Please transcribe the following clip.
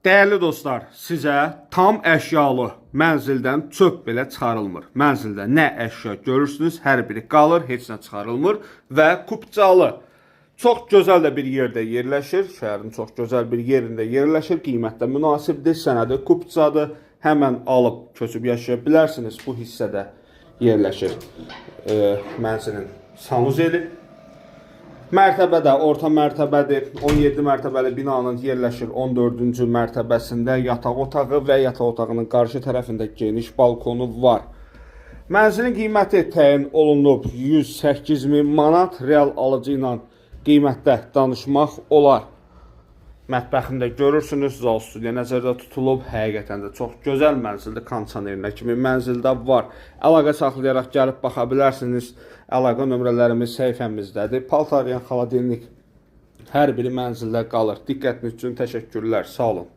Dəyərli dostlar, sizə tam əşyalı mənzildən çöp belə çıxarılmır. Mənzildə nə əşya görürsünüz, hər biri qalır, heç nə çıxarılmır və kupçalı. Çox gözəl də bir yerdə yerləşir. Şəhərin çox gözəl bir yerində yerləşir. Qiymət də münasibdir, sənədi kupçadır. Həmən alıb köçüb yaşaya bilərsiniz. Bu hissədə yerləşir mənzilin sanuzeli. Mərtəbə də orta mərtəbədir. 17 mərtəbəli binanın yerləşir 14-cü mərtəbəsində yataq otağı və yataq otağının qarşı tərəfində geniş balkonu var. Mənzilin qiyməti təyin olunub 108 min manat. Real alıcı ilə qiymətdə danışmaq olar. Mətbəxində görürsünüz, zal studiya nəzərdə tutulub. Həqiqətən də çox gözəl mənzildir. Kondisionerinə kimi mənzildə var. Əlaqə saxlayaraq gəlib baxa bilərsiniz. Əlaqə nömrələrimiz səhifəmizdədir. Paltaryan, xaladelnik hər biri mənzildə qalır. Diqqətiniz üçün təşəkkürlər. Sağ olun.